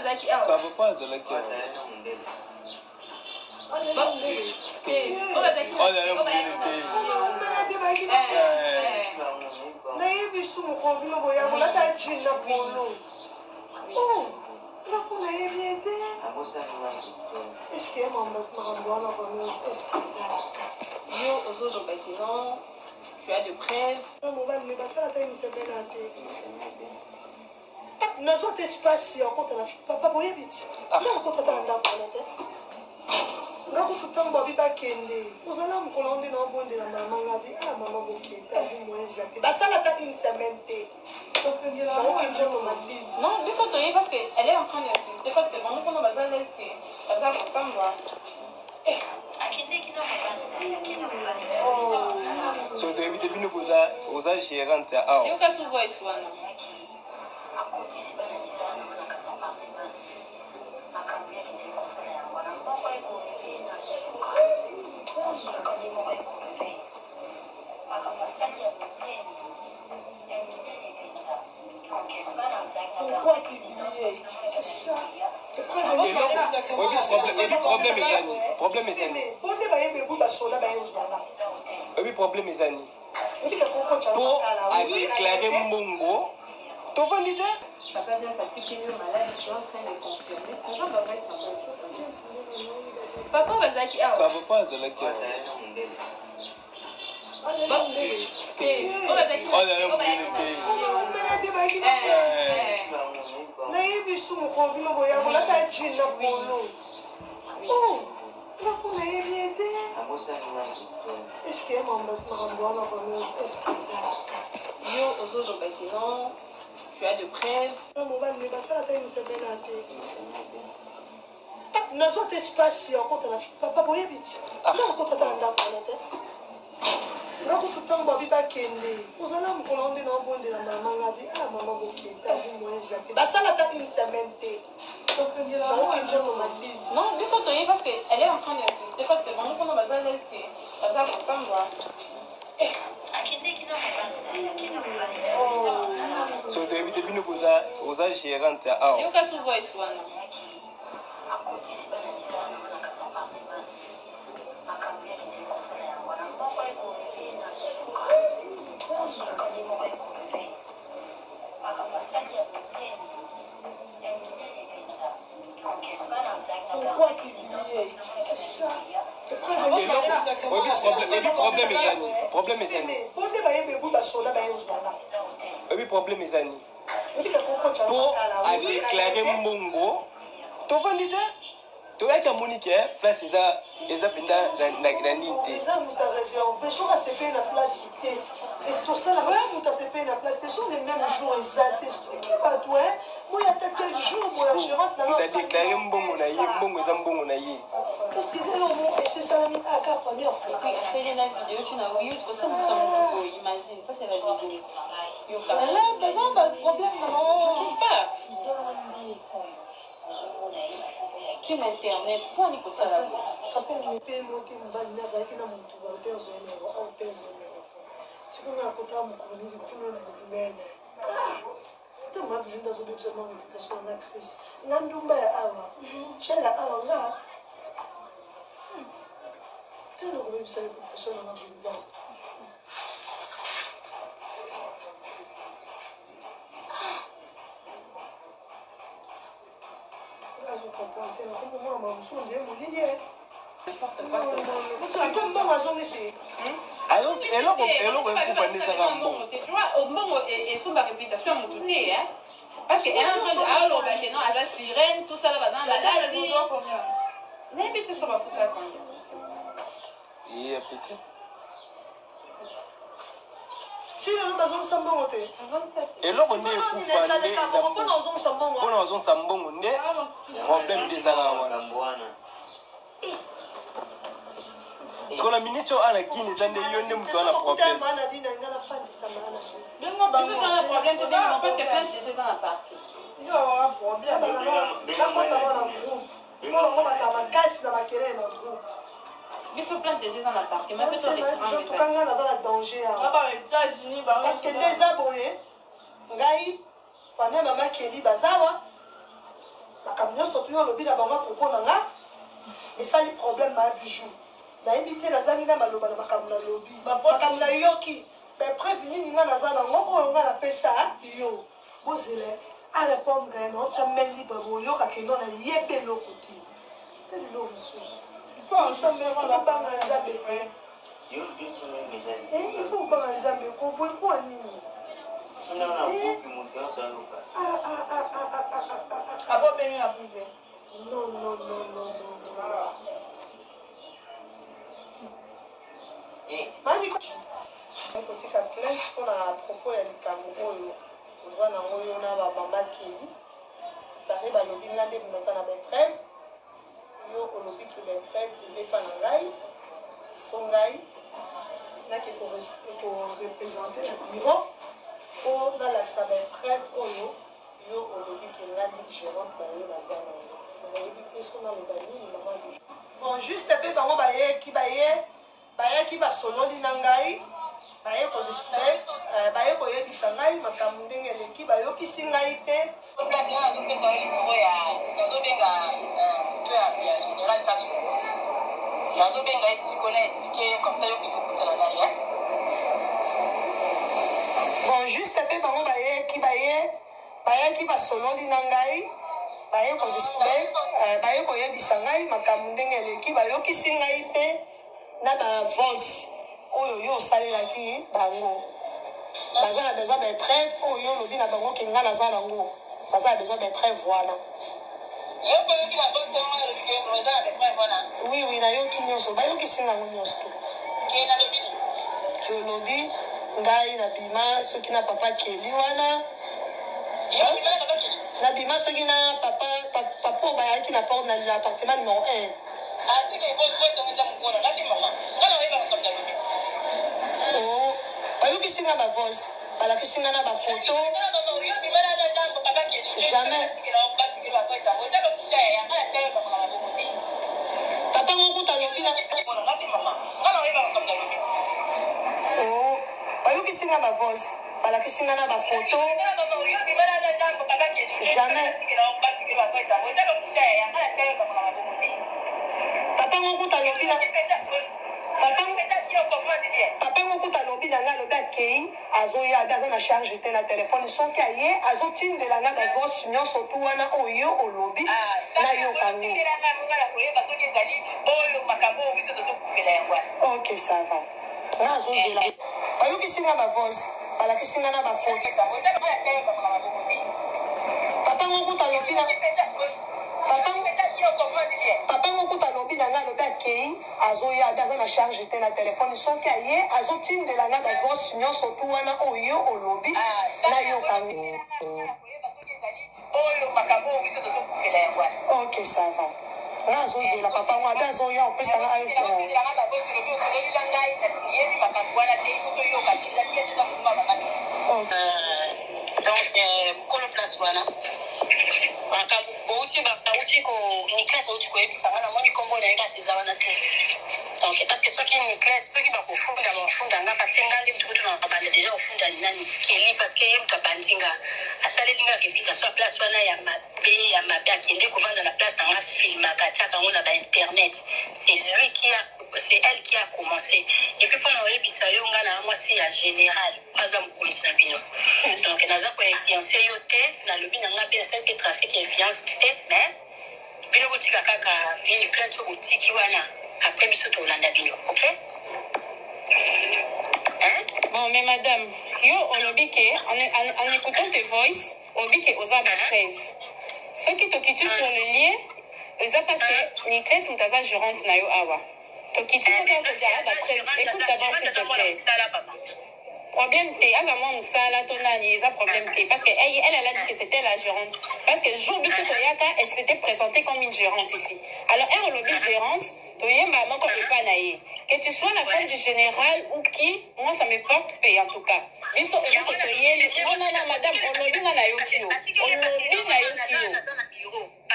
bazalaki awa. Papa azalaki awa. Nayebi su mokolo bino boya kolata jean na polo. Oh, nga mpo nayebi ye te. Eske makambo wana vraiment eske ezalaka? Yo ozoloba ke non, tu as de preuves. Mobali me basala ata une semaine te. Nazwa te espace ya kokota na papa boyebi ti nga kokota ata na ndako wana te. Nga kutu ntango babi bakende ozala mokolo yango nde naobondela mama nga bi ah mama bokende abi moyen eza te basala ata une semaine te bayoki nzoto malili. Non, biso toye parce que elle est en train d'insister parce que bango kuna baza l'aise te, baza kosambwa. So toyebi te bino boza oza gérante ya awa. Yoka su voice wana. Pourquoi publier? C'est ça. Oyebi problème eza nini? Problème eza nini? Bonde bayembe bu basoda baye ozwanga. Oyebi problème eza nini? Po adeklare mbongo tovandi te. Papa Dias atikeli yo malade, tu es en train de confirmer. Aza ba voice na Papa bazalaki awa. Papa azalaki awa. Nayebi su mokolo bino boya kolata jean na polo. Oh, nga mpo nayebi ye te. Eske makambo wana vraiment eske ezalaka? Yo ozoloba ke non, tu as de preuves. Mobali me basala ata une semaine te. Nazwa te espace ya kokota na papa boyebi ti nga kokota ata na ndako wana te. Nga kutu ntango babi bakende ozala mokolo yango nde naobondela mama nga bi ah mama bokende abi moyen eza te basala ata une semaine te bayoki nzoto malili. Non, biso toye parce que elle est en train d'insister parce que bango kuna baza l'aise te, baza kosambwa. So toyebi te bino boza oza gérante ya awa. Yoka su voice wana. Pourquoi publier? C'est ça. Oyebi problème eza nini? Problème eza nini? Bonde bayembe bu basoda baye ozwanga. Oyebi problème eza nini? Po adeklare mbongo tovandi te toyaki amoni ke place eza eza mpenza na nini te. Eza moto areserve soki asepeli na place te tosalaka soki moto asepeli na place te so le même jour eza te soki bato boya ata tel jour boya gérante na adeklare mbongo na ye, mbongo eza mbongo na ye. Parce que eza eloko esesalami aka première fois. Oui, asali na video tu na oui, osambwisa motu boye, imagine, ça c'est la vidéo. Yoka. Là, baza ba problème na bango. Je sais pas. Tina internet, mpo ani kosala boye? Mpe moke mobali nazalaki na motu ba hotel zonero hotel zonero sikoyo nga akota mokolo nini kuna na lubene ntango mabiju nde azobebisa ma réputation na crise nga ndumba ya awa tshela awa nga ntango kobebisa réputation nanga mpenza. Azokomprendre te nakomomona mamosu nde molili ata mbongo azongisi. Eloko eloko ekufa nde ezaka mbongo. Tu vois, mbongo esomba réputation ya motu te, parce que elle est en train de aloba ke non, aza sirène, tout ça là, baza na maladi. Nayebi te so bafuta combien, je sais pas. Ye petit. Si lelo bazongisa mbongo te. Eloko nde ekufa nde eza mpona ozongisa mbongo. Mpona ozongisa mbongo nde problème nde ezalaka wana. Sikoyo na minute oyo ana kini eza nde yo nde moto wana problème. Biso tona problème te bengi parce que plainte déjà eza na parquet. Nakota na groupe mpo bango bazala makasi na makelele na groupe. Biso plainte déjà eza na parquet, mais biso retiranga nga naza na danger awa parce que nde eza boye ngai famille mama Keli bazawa. Makambo nyonso tu yo olobi na bango propos na nga esali problème. Ma Bijou, nayebi te, nazangi na maloba na makambo nalobi, makambo nayoki. Bapreuve nini nga naza nango oyo nga napesa yo? Bozela arépondre na otya main libre, boyoka kendo nayebi eloko te mpe biloko mosusu. Kobanga Nzambe te, il faut kobanga Nzambe. Koboye mpo nini? Ah, ah, ah, ah, ah, ah, ah, ah. Abo bengi na privé. Non, non, non, non, non, non. Mani kotika plainte mpona propos ya likambo oyo oza nango yo na bamama Keli. Bare balobi nga nde naza na bapreuve. Yo olobi ke bapreuve eza epa na ngai, so ngai nake koreprésenter na bureau mpo nalakisa bapreuve oyo yo olobi ke ngai gérante na yo naza nango. Nayebi te so naloba nini, mama. Bon, juste mpe bango bayeki, baye bayaki, basololi na ngai, baye koexpliquer, baye koyebisa ngai makambo ndenge eleki, bayokisi ngai mpe. Nazopesa yo numéro ya, nazobenga moto ya général Kasongo, nazobenga ye sikoyo na expliquer comme ça yoki kokutana na ye. Bon, juste mpe bango bayeki, baye bayaki, basololi na ngai, baye koexpliquer, baye koyebisa ngai makambo ndenge eleki, bayokisi ngai mpe na bavoice oyo yo osalelaki bango. Baza na besoin bapreuve oyo yo olobi na bango ke ngai naza nango. Baza na besoin bapreuve wana. Yo mpe oyoki na voice wana, olobi ke eza na bapreuve wana? Oui, nayoki nyonso, bayokisi ngango nyonso to. Ke nalobi nini? Ke olobi ngai nabima soki na papa Keli wana. Yo obima na papa Keli? Nabima soki na papa papa oyo bayaki na porte na appartement numéro 1. Asike voice yango eza mokolo ngati mama nga na oyeba makambo nalobi. Oh, bayokisi nga bavoice, balakisi nga na bafoto. Yo bima na ndambo papa Keli? Jamais. Batikela bavoice yango, eza lokuta ya nga, natika yo makambo na bongo te. Papa ngo kuta alobi na ngati mama nga na oyeba makambo nalobi. Oh, bayokisi nga bavoice, balakisi nga na bafoto. Yo bima na ndambo papa Keli? Jamais. Batikela bavoice yango, eza lokuta ya nga, natika yo makambo na bongo te. Papa ngo kuta alobi na papa ngo kuta alobi na ngai, alobi akei, azoya, abi aza na charge te na telefone, soki aye azotindela nga bavoice nyonso tu wana oyo olobi, nayoka ngo. Koyeba soki ezali oyo makambo oyo biso tozokufela yango wana. Ok, ça va, nga azozela. Bayokisi nga bavoice, balakisi nga na bafoto. Papa ngo kuta alobi na papa ngo kuta alobi na ngai, alobi akei, azoya, abi aza na charge te na telefone, soki aye azotindela nga bavoice nyonso tu wana oyo olobi, nayoka ngo. Koyeba soki ezali oyo makambo oyo biso tozokufela yango wana. Ok, ça va, nga azozela papa ngo, abi azoya opesa nga. Otindelanga bavoice, olobi osololi na ngai, yebi makambo wana te, ifo toyoka tinda pièce eza mokuma mama biso. Donc mokolo place wana makambo bouti bauti ko Niclete auti koyebisa nga, namoni nkombo na ye kasi eza wana te. Donc parce que soki Niclete, soki bakofunda, bafunda nga, parce que nga nde mutu kutu na babanda déjà kofunda nani Keli, parce que ye mutu abandi nga, asaleli nga réputation ya place wana ya mabe ya mabe. Akende kovanda na place na nga, filmaka, atiaka yango na bainternet. C'est lui qui a, c'est elle qui a commencé. Et puis mpona oyebisa yo, nga na mwasi ya général aza mokonzi na bino, donc naza koinfluencer yo te. Nalobi na nga mpe nasali mpe trafic ya influence te, mais bino botika kaka nini, plainte oyo botiki wana, après biso tolanda bino, ok, hein? Bon, mais madame, yo olobi ke en écoutant tes voices, olobi ke oza bapreuve. Soki tokiti sur le lien, eza parce que Niclete moto aza gérante na yo awa. Tokiti mpo kaka kozala bapreuve. Écoute d'abord, s'il te plaît. Problème te, aza mwa mosala to nani, eza problème te, parce que elle, elle, elle a dit que c'était la gérante, parce que jour biso toyaka, elle s'était présentée comme une gérante ici. Alors elle olobi gérante, toyemba moko epa na ye. Que tu sois la femme du général ou qui, moi ça me porte peu. En tout cas biso eloko toyeli. Non, non, non, madame, olobi nga nayoki yo, olobi nayoki yo.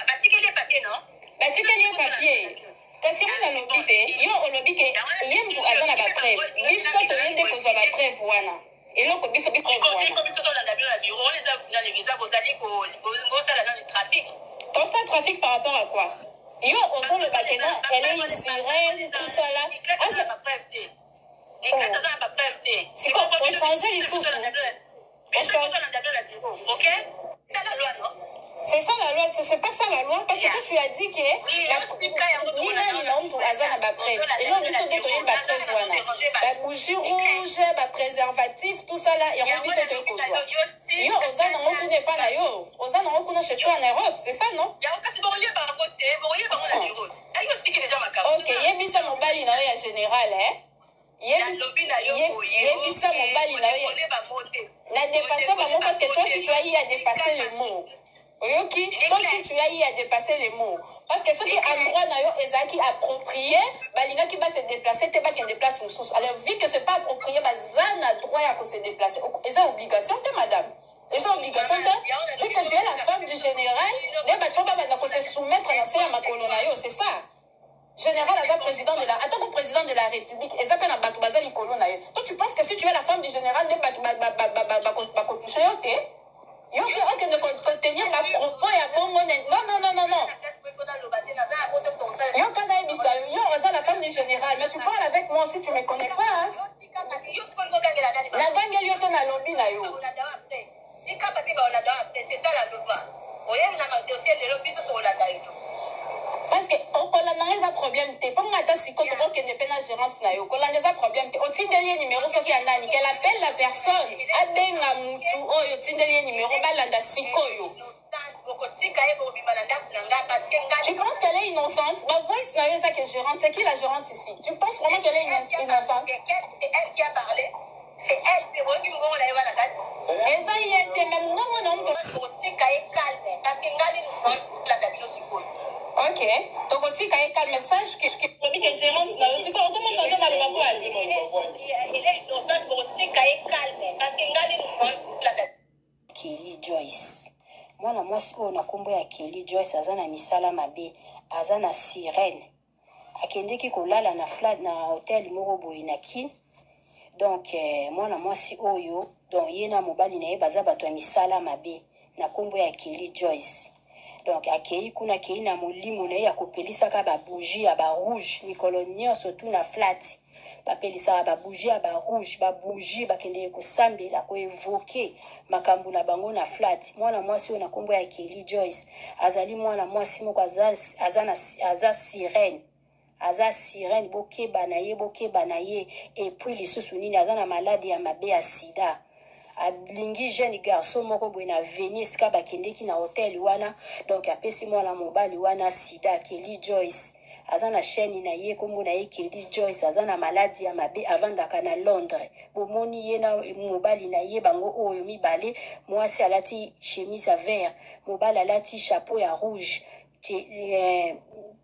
Batikeli ye papier, non? Batikeli ye papier, kasi nga nalobi te. Yo olobi ke ye mutu aza na bapreuve, biso toye nde kozwa bapreuve wana. Eloko biso biso wana, biso tolanda bino na bureau wana, eza nani, eza bozali bosala nani, trafic. Constat trafic par rapport à quoi? Yo ozoloba que non, elle est une sirène, tout ça là. Aza ba preuve te. Aza ba preuve te. Siko ochange lisusu. Ok? C'est la loi, non? C'est ça la loi, c'est pas ça la loi, parce que toi tu as dit que ni nani na mutu aza na ba preuve. Et non biso nde toyebi ba preuve wana. Ba bougie rouge, ba préservatif, tout ça là, yango biso toyebi kozwa. Yo oza nango kuna epa na yo, oza nango kuna chez toi en Europe, c'est ça non? Yango kasi bokoyeba yango te, bokoyeba yango na bureau. Ayo otiki deja makambo. Ok, yebisa mobali na yo ya général, eh? Yebisa mobali na yo na dépasser bango parce que toi si tu as eu à dépasser le mot. Oyoki, toi si tu as eu à dépasser le mot. Parce que soki endroit na yo ezalaki approprié, balingaki ba se déplacer te bakende place mosusu. Alors vu que c'est pas approprié, baza na droit ya ko se déplacer. Eza obligation te madame. Eza obligation te. Vu que tu es la femme du général, nde bato babanda ko se soumettre na se ya makolo na yo, c'est ça. Général aza président de la atako président de la république eza mpe na bato baza likolo na ye. Toi tu penses que si tu es la femme du général nde bato bakotouche yo te? Yo ke okende kotenir bapropos ya bongo ne non non non non non. Yo mpe nayebisa yo, yo oza la femme du général, mais tu parles avec moi si tu me connais pas, hein. Nagangeli yo te, nalobi na yo. Tika papi baolanda après, c'est ça la loi. Oyebi na dossier lelo biso tokolanda yo. Parce que okolanda ngo eza problème te, mpo nga ata sikoyo tokokende mpe na gérance na yo. Kolanda eza problème te. Otindeli ye numéro soki ya nani, qu'elle appelle la personne, abenga mutu oyo otindeli ye numéro, balanda sikoyo. Bokotika ye, bokobima na ndako na nga parce que nga Tu penses qu'elle est innocente? Ba voice na yo eza que gérante. C'est qui la gérante ici? Tu penses vraiment qu'elle est innocente? C'est elle qui a parlé, c'est elle mpe boyoki mongongo na ye wana kati. Eza ye te, mais mongongo na mutu. Bokotika ye calme parce que nga nde landa bino sikoyo. Ok, tokotika ye calme. Sache que lobi que gérance na yo sikoyo okoma change maloba po ali. Elle est innocente, bokotika ye calme parce que nga nde landa. Kelly Joyce, mwana mwasi oyo na nkombo ya Kelly Joyce aza na misala mabe, aza na sirène. Akendeki kolala na flat na hotel moko boye na Kin. Donc mwana mwasi oyo, donc ye na mobali na ye baza bato ya misala mabe na nkombo ya Kelly Joyce. Donc akei kuna, akei na molimo na ye ya kopelisaka babougie ya barouge mikolo nyonso tu na flat. Bapelisaka babougie ya barouge, babougie, bakendeke kosambela, koévoquer makambo na bango na flat. Mwana mwasi oyo na nkombo ya Kelly Joyce azali mwana mwasi moko aza sirène, aza sirène. Bokeba na ye, bokeba na ye. Et puis lisusu nini? Aza na maladi ya mabe ya sida. Alingi jeune garçon moko boye na veni esika bakendeki na hotel wana. Donc apesi mwana mobali wana sida. Kelly Joyce aza na chaîne na ye, nkombo na ye Kelly Joyce, aza na maladi ya mabe, avandaka na Londres. Bomoni ye na mobali na ye, bango oyo mibale. Mwasi alati chemise ya vert, mobali alati chapeau ya rouge.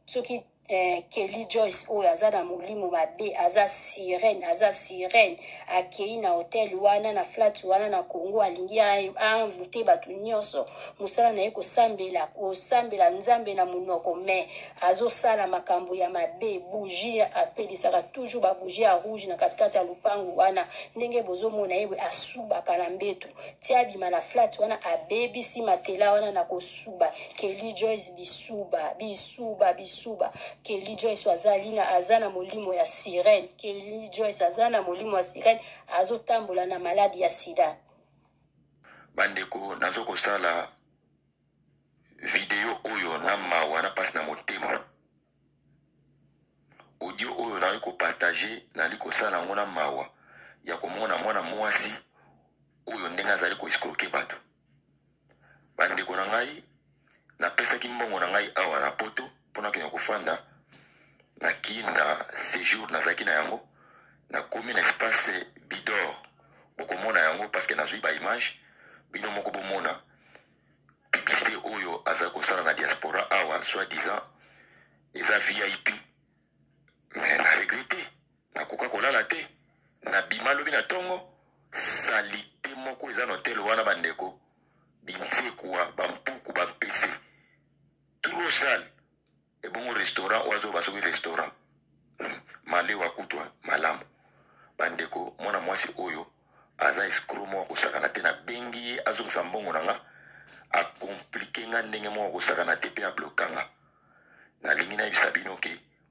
Soki Kelly Joyce oyo aza na molimo mabe, aza sirène, aza sirène. Akei na hotel wana, na flat wana na Congo, alingi aenvoûter bato nyonso. Mosala na ye kosambela, kosambela Nzambe na monoko, mais azosala makambo ya mabe. Bougie, apelisaka toujours babougie ya rouge na katikati ya lupangu wana. Ndenge bozomona ye boye, asubaka na mbeto ti abima na flat wana, abebisi matela wana na kosuba. Kelly Joyce, bisuba, bisuba, bisuba. Kelly Joyce azali na, aza na molimo ya sirène. Kelly Joyce aza na molimo ya sirène, azotambola na maladi ya sida. Bandeko, nazo kosala video oyo na mawa, na mpasi na motema. Audio oyo nali kopartager, nali kosala yango na mawa ya komona mwana mwasi oyo ndenge azali koescroquer bato. Bandeko na ngai, napesaki mbongo na ngai awa na Poto mpona kende kofanda na Kine na séjour. Nazalaki na yango, nakomi na Espace Bidor. Bokomona yango parce que nazwi baimage, bino moko bomona publicité oyo azali kosala na diaspora awa, soit disant eza VIP. Mais na regretter, nakoka kolala te. Nabima lobi na ntongo, saleté moko eza na hotel wana. Bandeko, bintsekwa, bampuku, bampese, trop sale. Ebongo restaurant oyo azoba, soki restaurant malewa kutwa malamu. Bandeko, mwana mwasi oyo aza escroc moko akosakana te. Nabengi ye azongisa mbongo na nga. Acompliquer nga ndenge moko kosakana te mpe abloka nga. Nalingi nayebisa bino ke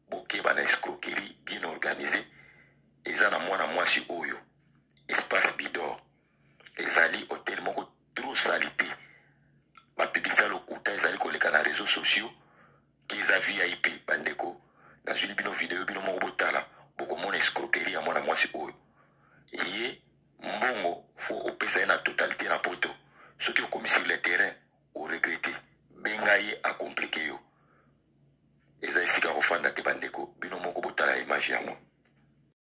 bokeba na escroquerie bien organisée eza na mwana mwasi oyo. Espace Bidor ezali hotel moko trop salite, bapublicité lokuta ezali koleka na réseaux sociaux ke eza VIP. Bandeko, nazwili bino video, bino moko botala, bokomona escroquerie ya mwana mwasi oyo. Ye mbongo fo opesa ye na totalité na poto.